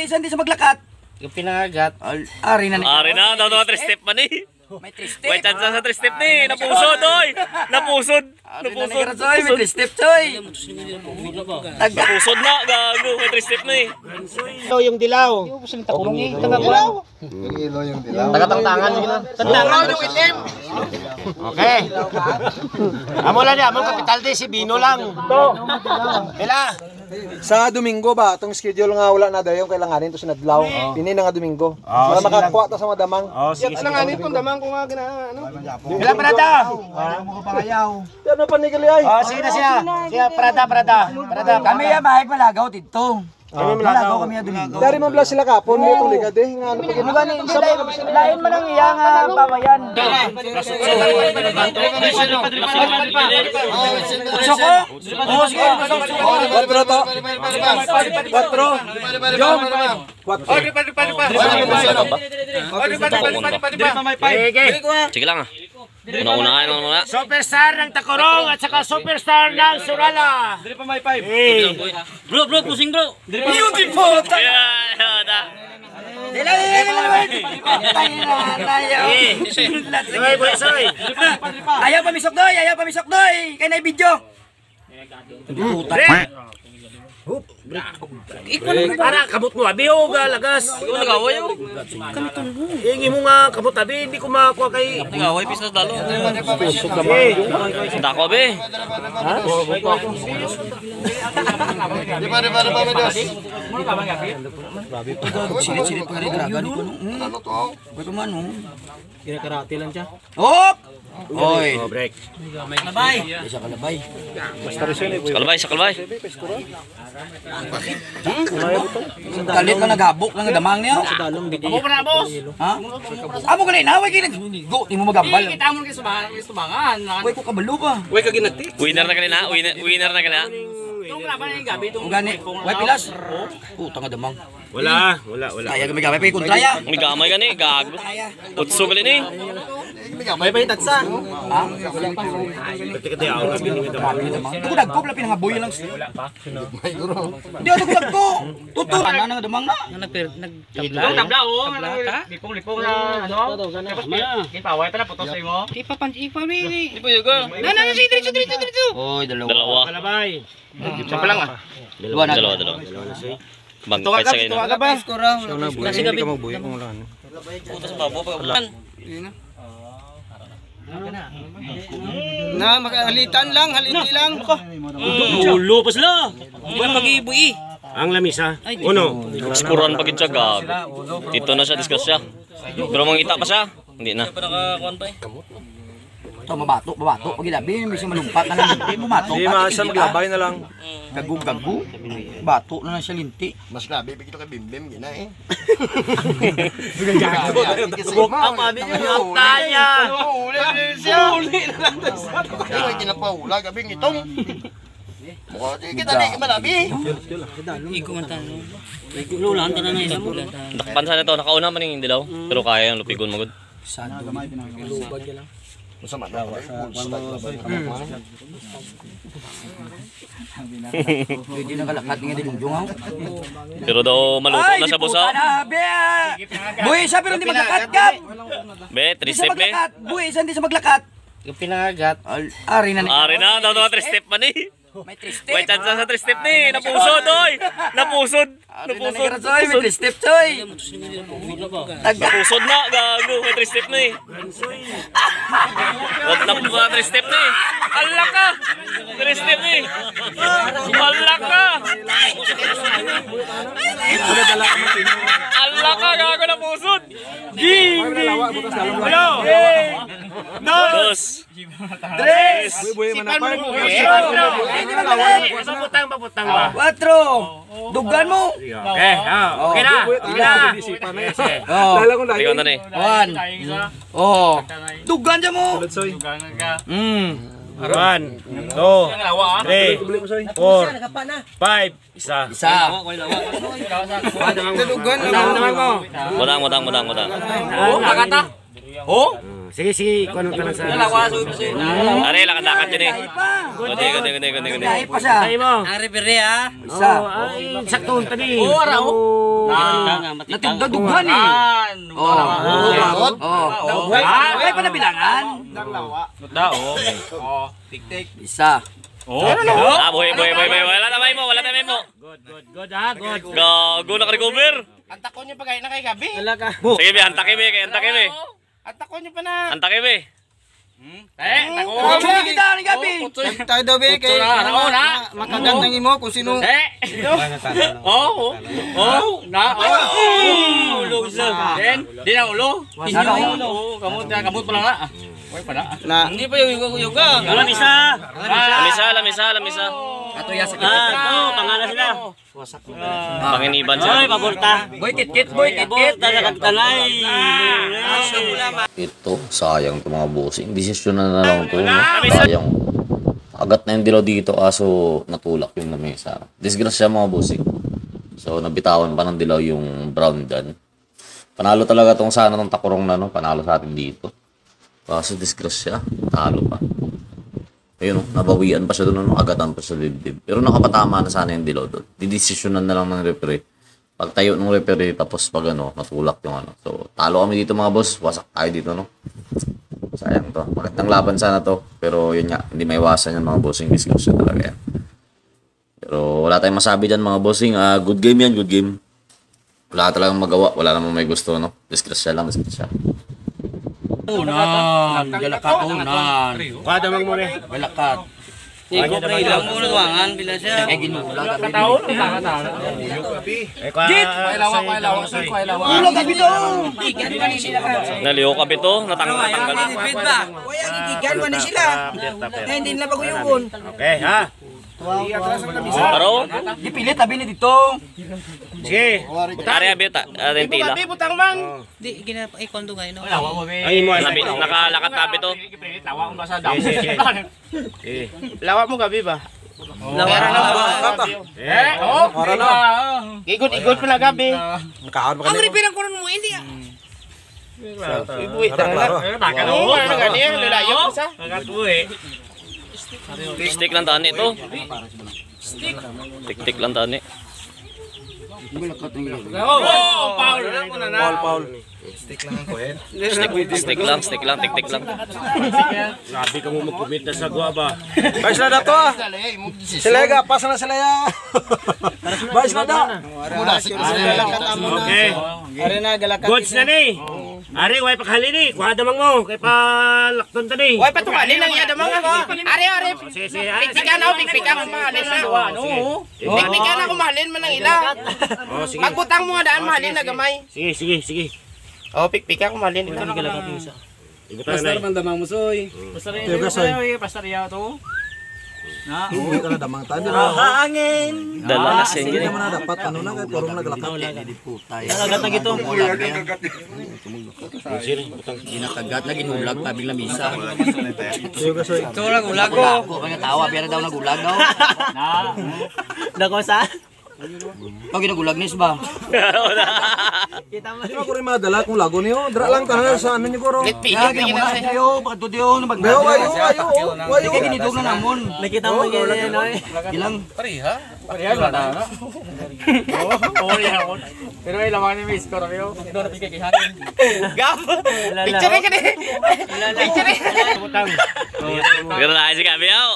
Buhi isa hindi sa maglakat. Yung pinangagat. Ari na. Ari na, daw daw 3 step man eh. May 3 step. May chance sa 3 step ni. Napusod, oy. Napusod. Napusod. Napusod. May 3 step, choy. Napusod na, gago. May 3 step na eh. Yung dilaw. Tagatangtangan sige na. Tantangan yung itim. Okay. Amo lang niya, among kapital di si Bino lang. Pila? Sa Domingo ba, itong schedule nga wala na dayon kailanganin to sinadlaw. Ini na nga Domingo. Para makakuha ta sa madamang. Oh, sige, sige. Itong damang ko nga gina ano. Pila Prada? Ano pa ni ay? Oh, sige na siya. Siya Prada, Prada. Prada. Kami ya mahay malagaw dito. Malagaw kami ya Domingo. Dari man bla sila kapon mo itong ligad eh. Nga ano pa gid. Lain man ang iya nga babayan. Utso ko? Oo, sige. Quatro to. Quatro. Jom. Quatro. Sige. Sige lang ah. Una-unahan mo muna. Superstar ng Takorong at saka superstar ng Surala. Bro, bro, pusing bro. Beautiful! Yeah, da. Soy, boy, soy. Ayaw pamisok doy, ayaw pamisok doy. Kay na video. Para kamot mo abi o lagas. Ikaw nag-away oh. Ingi mo nga kamot abi, hindi ko makakuha kay. Nag-away pisas lalo. Sige. Dako be. Silit-silit pa rin draga ni kuno. Ano to? Pwede man oh. Kinakarate lang siya. Hop! Oy, Oh, break. isa kalabay. Sakalbay, sakalbay. Kalit lang naghabok lang damang niya. Amo pa na, boss. Ha? Amo gali na way kay go di mo magambal. Kita mo kay sumangan. Way ko kabalo ka. Winner na kanina, winner, winner na kanina. Itong laban na yung gabi itong O gani, way pilas. Puta nga damang. Wala, wala, wala. Kaya kami gamay pa kontra ya. May gamay gani, gago. Utso gali ni. May pa tatsa. Ha? Pati ako gabi ni Damang. Tuko dagko pala pinangaboy lang. Wala pa. Hindi ako dagko. Tuto ana nga damang na. Itong tabla oh. Lipong-lipong na ano. Tapos ginpaway pa na putos sa imo. Di po yugo. Oy, dalawa. Dalawa. Kalabay. Isa pa lang ah. Dalawa na. Dalawa, dalawa. Bang, kahit sa kayo na. Ka ba? Puta sa babo pag Na maghalitan lang, haliti lang. Ulo pa sila. Ang lamisa. Uno. Skuran pag siya gago. Dito na siya, discuss siya. Pero mangita pa siya. Hindi na. Ito, mabato, mabato. Pag ilabi, may siya malumpat na lang linti. Bumato Di ka, ma siya hindi maglabay na lang. Gago, gago. Bato na lang siya linti. Mas labi bigito kay Bimbim gina eh. Ang abi niyo ang tanya. Uli siya. Uli na lang tayo. Ginapaula gabi itong. Mukha di kita di malabi. Dakpan sana to, nakauna man yung dilaw. Pero kaya yung lupigon magod. Sado. Masama na. Pwede na kalakat nga din yung ah. Pero daw maluto na siya puta bosa. na, be! Buhi siya pero hindi maglakat, Gab! Be, Hindi 3 siya step be. maglakat! Buhi siya hindi siya maglakat! Yung pinangagat. Ari na. Ari na, daw daw 3 step man eh. May 3 step. May chance sa 3 step ni. Napusod, oy. Napusod. Napusod. Napusod. May 3 step, choy! Napusod na, gago. May 3 step na eh. Napusod na 3 step na eh. Ala ka! 3 step na eh. Ala ka! Ala ka, gago napusod. Ulo. Dos. Tres! Buhi man na par. Paputang, paputang ba? Cuatro! Dugan mo! Okay, ah, okay na. Okay na. Oh. Lala kong Ikaw na ni. One. Oh. Dugan dyan mo! Soy. 1, 2, 3, 4, 5, isa. Isa. Tulugan Tama naman mo. Mudang, mudang, mudang, mudang. Oh, kakata. Oh? Sige, sige, kuno ka lang sa. Are, lakad-lakad yun eh. Gode, gode, gode, gode, gode. Dahil pa siya. Tayo mo. Ang referee ha. Isa. Ay, sakto tani. Oo, araw. Natugdughan eh. Oo. Oo. Ay, pa nabilangan. Oo. Isa. Ah, buhay, buhay, buhay, buhay. Wala na mo, wala na mo. Good, good, good ha, good. Gago, naka-recover. Antakon niyo pa kayo na kay Gabi. Sige, be, antake be, kay antake be. Antakon niyo pa na. Antake be. Eh, tako. Sige kita ni Gabi. Tayo daw be kay makagandang imo kung sino. Eh. Oo. Oo. Na. Oo. Ulo isa. Then, di na ulo. Oo, kamot na, kamot pa lang na. Uy, pa na. Hindi pa yung yuga. Lamisa. Lamisa, lamisa, lamisa. Ato ya sa Ah, to, pangalan sila. Panginiban siya. Oy, paborta. Boy kit-kit, boy kit-kit. Paborta sa kagtanay. Ito, sayang to mga bossing. Desisyon na lang to, no? Sayang. Agat na yung dilaw dito, aso natulak yung lamesa. Disgrasya mga bossing. So, nabitawan pa ng dilaw yung brown dyan. Panalo talaga tong sana tong takurong na, no? Panalo sa atin dito. Kaso disgrasya, talo pa. Ayun, no? Nabawian pa siya doon, no? Agatan pa siya dibdib. Pero nakapatama na sana yung dilaw doon. Didesisyonan na lang ng referee. Pagtayo ng referee, tapos pag ano, natulak yung ano. So, talo kami dito mga boss. Wasak tayo dito, no? Sayang to. Magandang laban sana to. Pero yun nga, hindi maiwasan yan mga bossing. Disgrasya talaga yan. Pero wala tayong masabi dyan mga bossing. Ah, good game yan, good game. Wala talagang magawa. Wala namang may gusto, no? Disgrasya lang, disgrasya. Unan, galakat unan. Kada mang mo ni. Galakat. Ilang ulo tuwangan bila siya. Eh ginulag. Git. Ulo gabi to. Naliho ka bito, natanggal. Ba? Waya gigigan man ni sila. Eh hindi nila paguyugon. Okay, ha. Pero, Gipilit tabi ni dito. Sige. are abi ta, are tila. Gabi butang man. Di gina-ikondo kayo no. Ang imo ay. Nakalakat tabi to. Sige, sige. Sige. Lawa mo gabi ba? Eh, Oh, Ora na. Igod-igod pala gabi. Nakahon pa Ang kanina. referee ang kuno mo hindi. Ibuwi tanga na. Oo, ano gani? Lulayo ko sa. Stick lang tani to. Tik-tik lang tani. Oh, Paul. Paul Paul. Stick, stick lang, stick lang, tik-tik lang. Grabe ka mo mag-commit na sa guaba. Bayos na dato ah. Sila ga, pasa na sila ya. Bayos na da. Okay. Are na galakat. Goods na ni. Ari, way paghali ni. Kuha damang mo. Kay palakton ta ni. Way patungalin lang iya damang. Are are. Sige, sige. Ari, Pikpikan ako, pikpikan ako mahalin na. Pikpikan ako mahalin man ang ila. Oh, sige. Pagbutang mo nga daan mahalin na gamay. Sige, sige, sige. Oh, pikpikan ako mahalin ila. Ibutang na. Tiyo soy. Pasariya to. Hindi ka na damang tan. Hangin. Dala na siya. Hindi mo na dapat ano na kay puro na galakat. Ginakagat na ginulag tabi lamisa. Tiyo soy. Ito lang ulag ko. Ako kanya tawa pero daw nagulag daw. Na. Dako sa. Pag ginagulag nis ba? Hindi ko rin madala kung lago niyo. Dra lang tanan sa ano niyo guro. Pilit lagi na sa. Ayo, baka tudiyo na Bayo wayo wayo wayo. Kaya ginidog na namon. Nakita mo ganyan oy. Ilang Pero ay lamang ni may score kayo. Doon na pigay Gap. Picture ka ni. Picture. Pero na si Gabi aw.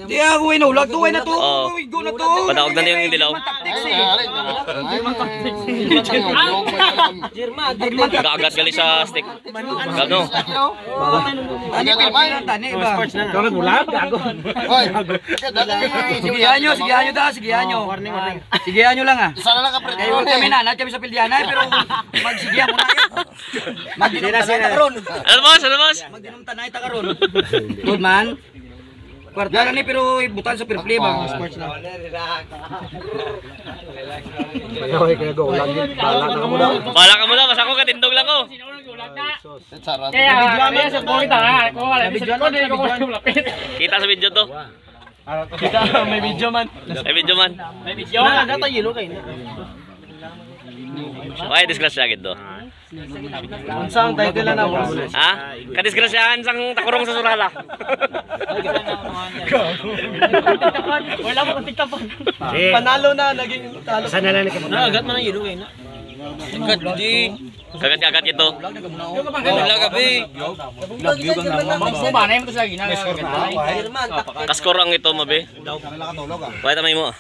Di ako ay naulag to, ay na to. Oo. Uy, go na to. Padaog na yung dilaw. Gaagat gali sa stick. Gano? Ano pa tani ba? Ikaw nagulag, gago. Sigihan nyo, sigihan nyo da, sigihan nyo. Sigihan nyo lang ah. Isa na lang ka pre. Kaya huwag kami nanad kami sa Pildiana eh, pero magsigihan mo na yan. Magdinom tanay ta karon. Ano boss? Ano boss? Magdinom tanay ta karon. Good man. Kwarta lang ni pero ibutan sa fair play ba? Sports na. Kaya kaya go ulag. Bala na ka mo daw. Bala ka muna, basta ako katindog lang ko. Kaya kaya sa buhay ta nga. Ko wala sa likod ko ko lapit. Kita sa video to. Kita may video man. May video man. May video. Na nata yelo kay na. Why disgrasya gid do? Unsa ang title na boss? Ha? Kadisgrasyahan sang takurong sa surala. Wala mo tiktapan. Panalo na naging talo. Sana lang ni Agat man ang ilo eh. Agat di. Kagat-kagat ito. Wala gabi. Banay mo to sa gina. Kaskorang ito mabe. Why tamay mo?